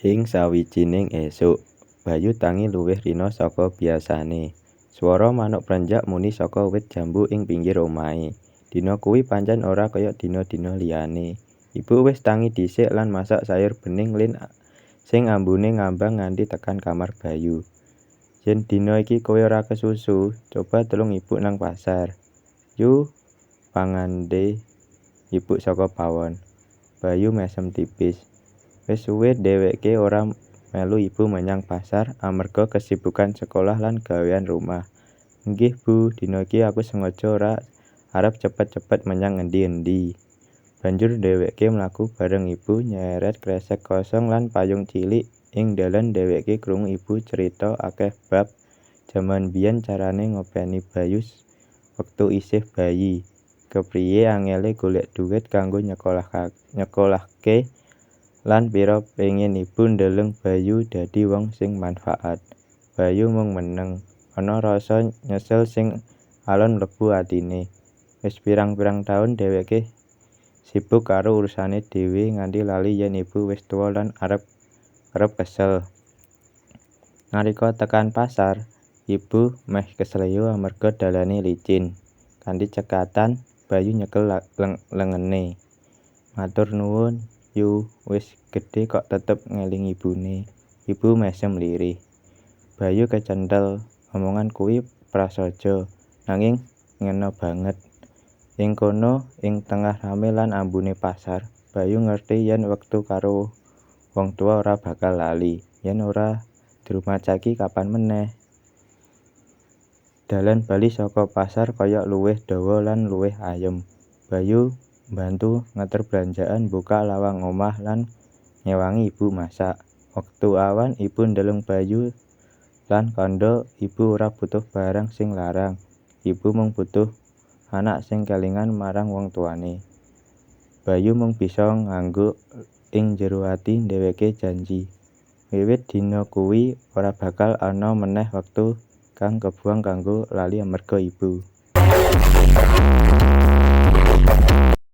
Ing sawijining esuk, Bayu tangi luwih rina saka biasane. Swara manuk prenjak muni saka wit jambu ing pinggir omahe. Dina kuwi pancen ora kaya dina-dina liyane. Ibu wis tangi dhisik lan masak sayur bening sing ambune ngambang nganti tekan kamar Bayu. "Yen dina iki kowe ora kesusu, coba tulung ibu nang pasar, Yu," pangandhe ibu saka pawon. Bayu mesem tipis. Wis suwe dheweke ora melu ibu menyang pasar amarga kesibukan sekolah lan gawean rumah. "Nggih, Bu, dina iki aku sengaja ora arep cepet-cepet menyang endi-endi." Banjur dheweke mlaku bareng ibu nyeret kresek kosong lan payung cilik. Ing dalan dheweke krungu ibu crita akeh bab jaman biyen carane ngopeni Bayu wektu isih bayi, kepriye angele golek dhuwit kanggo nyekolahke lan pira pengin ibu ndeleng Bayu dadi wong sing manfaat. Bayu mung meneng, ana rasa nyesel sing alon mlebu atine. Wis pirang-pirang taun dheweke sibuk karo urusane dhewe nganti lali yen ibu wis tuwa lan kerep kesel. Nalika tekan pasar, ibu meh kesleo amarga dalane licin. Kanthi cekatan Bayu nyekel lengene. "Matur nuwun, Yu, wis gedhe kok tetep ngelingi ibune." Ibu mesem lirih. Bayu kecenthel, omongan kuwi prasaja nanging ngena banget. Ing kono, ing tengah rame lan ambune pasar, Bayu ngerti yen wektu karo wong tuwa ora bakal lali. Yen ora dirumat saiki kapan meneh. Dalan bali saka pasar kaya luwih dawa lan luwih ayem. Bayu mbantu ngeter blanjaan, mbukak lawang omah lan ngewangi ibu masak. Wektu awan ibu ndeleng Bayu lan kandha ibu ora butuh barang sing larang. Ibu mung butuh anak sing kelingan marang wong tuwane. Bayu mung bisa ngangguk ing njero ati dheweke janji, wiwit dina kuwi ora bakal ana meneh wektu kang kebuwang kanggo lali amarga ibu.